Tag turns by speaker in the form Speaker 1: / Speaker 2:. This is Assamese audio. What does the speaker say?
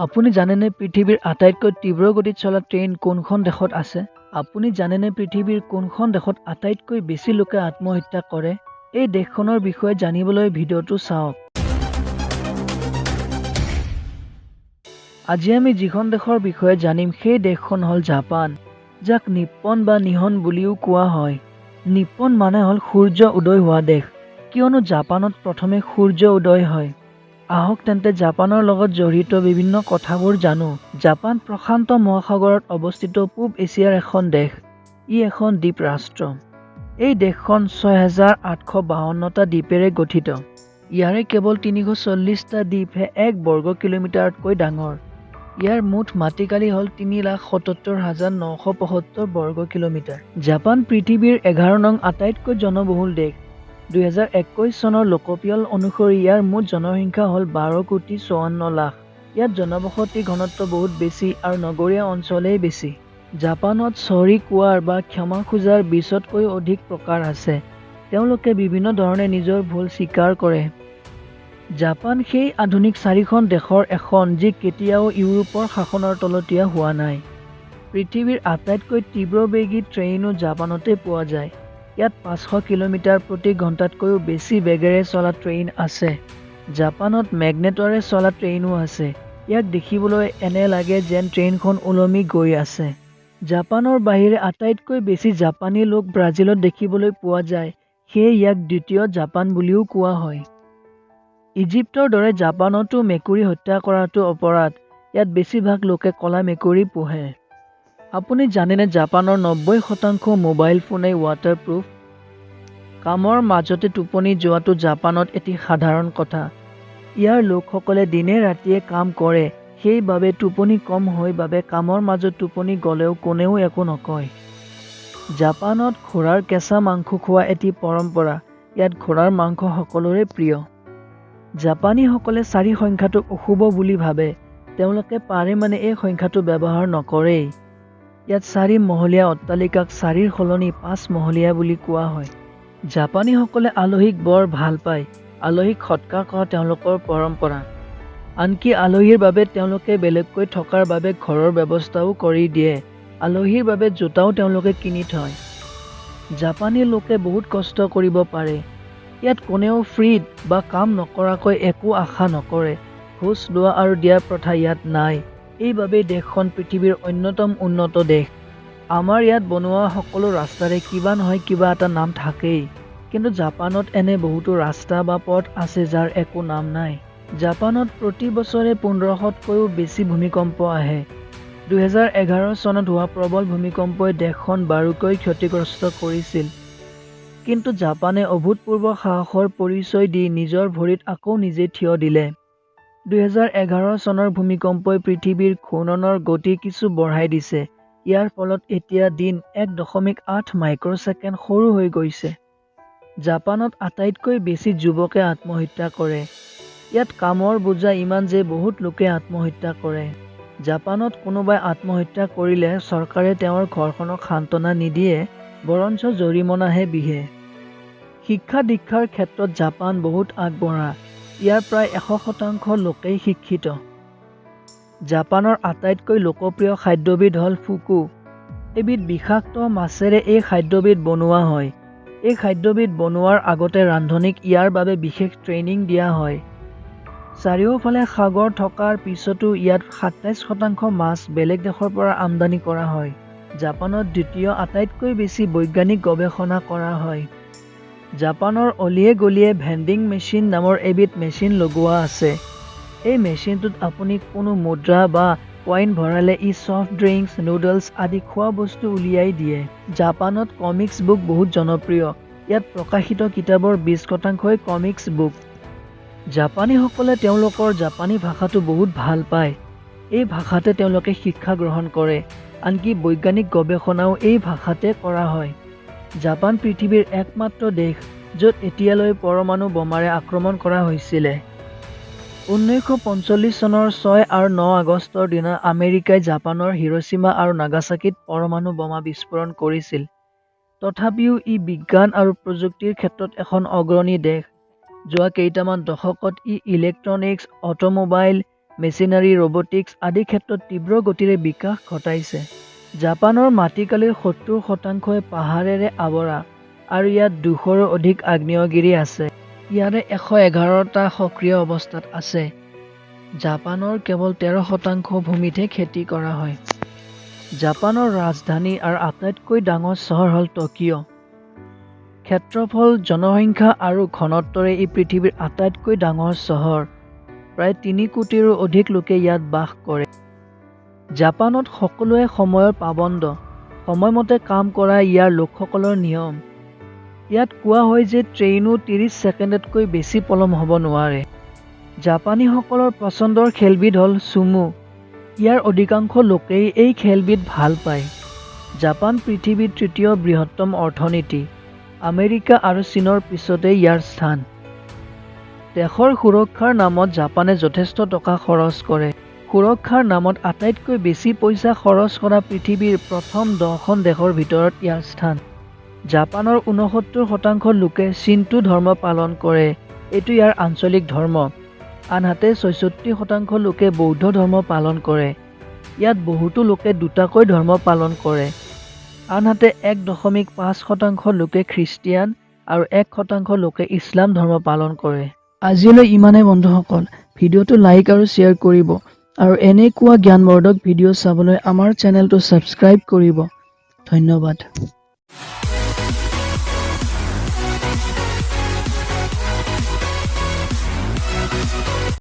Speaker 1: আপুনি জানেনে পৃথিৱীৰ আটাইতকৈ তীব্ৰ গতিত চলা ট্ৰেইন কোনখন দেশত আছে? আপুনি জানেনে পৃথিৱীৰ কোনখন দেশত আটাইতকৈ বেছি লোকে আত্মহত্যা কৰে? এই দেশখনৰ বিষয়ে জানিবলৈ ভিডিঅ'টো চাওক। আজি আমি যিখন দেশৰ বিষয়ে জানিম সেই দেশখন হ'ল জাপান, যাক নিপ্পন বা নিহন বুলিও কোৱা হয়। নিপ্পন মানে হ'ল সূৰ্য উদয় হোৱা দেশ, কিয়নো জাপানত প্ৰথমে সূৰ্য উদয় হয়। আহক তেন্তে জাপানৰ লগত জড়িত বিভিন্ন কথাবোৰ জানো। জাপান প্ৰশান্ত মহাসাগৰত অৱস্থিত পূব এছিয়াৰ এখন দেশ। ই এখন দ্বীপ ৰাষ্ট্ৰ। এই দেশখন 6852টা দ্বীপেৰে গঠিত। ইয়াৰে কেৱল 340টা দ্বীপহে এক বৰ্গ কিলোমিটাৰতকৈ ডাঙৰ। ইয়াৰ মুঠ মাটিকালি হ'ল 3,77,975 বৰ্গ কিলোমিটাৰ। জাপান পৃথিৱীৰ 11 নং আটাইতকৈ জনবহুল দেশ। 2021 চনৰ লোকপিয়ল অনুসৰি ইয়াৰ মুঠ জনসংখ্যা হ'ল 12,54,00,000। ইয়াত জনবসতি ঘনত্ব বহুত বেছি আৰু নগৰীয়া অঞ্চলেই বেছি। জাপানত চৰি কোৱাৰ বা ক্ষমা খোজাৰ 20তকৈও অধিক প্ৰকাৰ আছে। তেওঁলোকে বিভিন্ন ধৰণে নিজৰ ভুল স্বীকাৰ কৰে। জাপান সেই আধুনিক চাৰিখন দেশৰ এখন যি কেতিয়াও ইউৰোপৰ শাসনৰ তলতীয়া হোৱা নাই। পৃথিৱীৰ আটাইতকৈ তীব্ৰবেগী ট্ৰেইনো জাপানতে পোৱা যায়। ইয়াত 500 কিলোমিটাৰ প্ৰতি ঘণ্টাতকৈও বেছি বেগেৰে চলা ট্ৰেইন আছে। জাপানত মেগনেটৰে চলা ট্ৰেইনো আছে। ইয়াক দেখিবলৈ এনে লাগে যেন ট্ৰেইনখন ওলমি গৈ আছে। জাপানৰ বাহিৰে আটাইতকৈ বেছি জাপানী লোক ব্ৰাজিলত দেখিবলৈ পোৱা যায়, সেয়ে ইয়াক দ্বিতীয় জাপান বুলিও কোৱা হয়। ইজিপ্তৰ দৰে জাপানতো মেকুৰী হত্যা কৰাটো অপৰাধ। ইয়াত বেছিভাগ লোকে ক'লা মেকুৰী পোহে। আপুনি জানেনে জাপানৰ 90% মোবাইল ফোনেই ৱাটাৰপ্ৰুফ? কামৰ মাজতে টোপনি যোৱাটো জাপানত এটি সাধাৰণ কথা। ইয়াৰ লোকসকলে দিনে ৰাতিয়ে কাম কৰে, সেইবাবে টোপনি কম হয় বাবে কামৰ মাজত টোপনি গ'লেও কোনেও একো নকয়। জাপানত ঘোঁৰাৰ কেঁচা মাংস খোৱা এটি পৰম্পৰা। ইয়াত ঘোঁৰাৰ মাংস সকলোৰে প্ৰিয়। জাপানীসকলে 4 সংখ্যাটোক অশুভ বুলি ভাবে। তেওঁলোকে পাৰে মানে এই সংখ্যাটো ব্যৱহাৰ নকৰেই। ইয়াত 4 মহলীয়া অট্টালিকাক 4ৰ সলনি 5 মহলীয়া বুলি কোৱা হয়। জাপানীসকলে আলহীক বৰ ভাল পায়। আলহীক সৎকাৰ কৰা তেওঁলোকৰ পৰম্পৰা। আনকি আলহীৰ বাবে তেওঁলোকে বেলেগকৈ থকাৰ বাবে ঘৰৰ ব্যৱস্থাও কৰি দিয়ে। আলহীৰ বাবে জোতাও তেওঁলোকে কিনি থয়। জাপানী লোকে বহুত কষ্ট কৰিব পাৰে। ইয়াত কোনেও ফ্ৰীত বা কাম নকৰাকৈ একো আশা নকৰে। ঘোচ লোৱা আৰু দিয়াৰ প্ৰথা ইয়াত নাই। এইবাবেই দেশখন পৃথিৱীৰ অন্যতম উন্নত দেশ। আমাৰ ইয়াত বনোৱা সকলো ৰাস্তাৰে কিবা নহয় কিবা এটা নাম থাকেই, কিন্তু জাপানত এনে বহুতো ৰাস্তা বা পথ আছে যাৰ একো নাম নাই। জাপানত প্ৰতি বছৰে 1500তকৈও বেছি ভূমিকম্প আহে। 2011 চনত হোৱা প্ৰবল ভূমিকম্পই দেশখন বাৰুকৈ ক্ষতিগ্ৰস্ত কৰিছিল। কিন্তু জাপানে অভূতপূৰ্ব সাহসৰ পৰিচয় দি নিজৰ ভৰিত আকৌ নিজে থিয় দিলে। 2011 চনৰ ভূমিকম্পই পৃথিৱীৰ ঘূৰ্ণনৰ গতি কিছু বঢ়াই দিছে। ইয়াৰ ফলত এতিয়া দিন 1.8 মাইক্ৰ'ছেকেণ্ড সৰু হৈ গৈছে। জাপানত আটাইতকৈ বেছি যুৱকে আত্মহত্যা কৰে। ইয়াত কামৰ বোজা ইমান যে বহুত লোকে আত্মহত্যা কৰে। জাপানত কোনোবাই আত্মহত্যা কৰিলে চৰকাৰে তেওঁৰ ঘৰখনক সান্তনা নিদিয়ে, বৰঞ্চ জৰিমনাহে বিহে। শিক্ষা দীক্ষাৰ ক্ষেত্ৰত জাপান বহুত আগবঢ়া। ইয়াৰ প্ৰায় 100% লোকেই শিক্ষিত। জাপানৰ আটাইতকৈ লোকপ্ৰিয় খাদ্যবিধ হ'ল ফুকু। এবিধ বিষাক্ত মাছেৰে এই খাদ্যবিধ বনোৱা হয়। এই খাদ্যবিধ বনোৱাৰ আগতে ৰান্ধনীক ইয়াৰ বাবে বিশেষ ট্ৰেইনিং দিয়া হয়। চাৰিওফালে সাগৰ থকাৰ পিছতো ইয়াত 27% মাছ বেলেগ দেশৰ পৰা আমদানি কৰা হয়। জাপানত দ্বিতীয় আটাইতকৈ বেছি বৈজ্ঞানিক গৱেষণা কৰা হয়। জাপানৰ অলিয়ে গলিয়ে ভেণ্ডিং মেচিন নামৰ এবিধ মেচিন লগোৱা আছে। এই মেচিনটোত আপুনি কোনো মুদ্ৰা বা কইন ভৰালে ই ছফ্ট ড্ৰিংকছ, নুডলছ আদি খোৱা বস্তু উলিয়াই দিয়ে। জাপানত কমিক্স বুক বহুত জনপ্ৰিয়। ইয়াত প্ৰকাশিত কিতাপৰ 20%ই কমিক্স বুক। জাপানীসকলে তেওঁলোকৰ জাপানী ভাষাটো বহুত ভাল পায়। এই ভাষাতে তেওঁলোকে শিক্ষা গ্ৰহণ কৰে। আনকি বৈজ্ঞানিক গৱেষণাও এই ভাষাতে কৰা হয়। জাপান পৃথিৱীৰ একমাত্ৰ দেশ য'ত এতিয়ালৈ পৰমাণু বোমাৰে আক্ৰমণ কৰা হৈছিলে। 1945 চনৰ 6 আৰু 9 আগষ্টৰ দিনা আমেৰিকাই জাপানৰ হিৰোচিমা আৰু নাগাচাকিত পৰমাণু বোমা বিস্ফোৰণ কৰিছিল। তথাপিও ই বিজ্ঞান আৰু প্ৰযুক্তিৰ ক্ষেত্ৰত এখন অগ্ৰণী দেশ। যোৱা কেইটামান দশকত ই ইলেক্ট্ৰনিক্স, অট'মোবাইল, মেচিনাৰী, ৰবটিক্স আদি ক্ষেত্ৰত তীব্ৰ গতিৰে বিকাশ ঘটাইছে। জাপানৰ মাটিকালিৰ 70 শতাংশই পাহাৰেৰে আৱৰা আৰু ইয়াত 200ৰো অধিক আগ্নেয়গিৰি আছে। ইয়াৰে 111টা সক্ৰিয় অৱস্থাত আছে। জাপানৰ কেৱল 13% ভূমিতহে খেতি কৰা হয়। জাপানৰ ৰাজধানী আৰু আটাইতকৈ ডাঙৰ চহৰ হ'ল টকিঅ'। ক্ষেত্ৰফল, জনসংখ্যা আৰু ঘনত্বৰে ই পৃথিৱীৰ আটাইতকৈ ডাঙৰ চহৰ। প্ৰায় 3 কোটিৰো অধিক লোকে ইয়াত বাস কৰে। জাপানত সকলোৱে সময়ৰ পাবন্দ। সময়মতে কাম কৰা ইয়াৰ লোকসকলৰ নিয়ম। ইয়াত কোৱা হয় যে ট্ৰেইনো 30 ছেকেণ্ডতকৈ বেছি পলম হ'ব নোৱাৰে। জাপানীসকলৰ পচন্দৰ খেলবিধ হ'ল ছুমো। ইয়াৰ অধিকাংশ লোকেই এই খেলবিধ ভাল পায়। জাপান পৃথিৱীৰ তৃতীয় বৃহত্তম অৰ্থনীতি। আমেৰিকা আৰু চীনৰ পিছতেই ইয়াৰ স্থান। দেশৰ সুৰক্ষাৰ নামত জাপানে যথেষ্ট টকা খৰচ কৰে। সুৰক্ষাৰ নামত আটাইতকৈ বেছি পইচা খৰচ কৰা পৃথিৱীৰ প্ৰথম 10খন দেশৰ ভিতৰত ইয়াৰ স্থান। জাপানৰ 69% লোকে শ্বিন্টো ধৰ্ম পালন কৰে। এইটো ইয়াৰ আঞ্চলিক ধৰ্ম। আনহাতে 66% লোকে বৌদ্ধ ধৰ্ম পালন কৰে। ইয়াত বহুতো লোকে দুটাকৈ ধৰ্ম পালন কৰে। আনহাতে 1.5% লোকে খ্ৰীষ্টিয়ান আৰু 1% লোকে ইছলাম ধৰ্ম পালন কৰে। আজিলৈ ইমানেই বন্ধুসকল। ভিডিঅ'টো লাইক আৰু শ্বেয়াৰ কৰিব আৰু এনেকুৱা জ্ঞানবৰ্ধক ভিডিঅ' চাবলৈ আমাৰ চেনেলটো ছাবস্ক্ৰাইব কৰিব। ধন্যবাদ।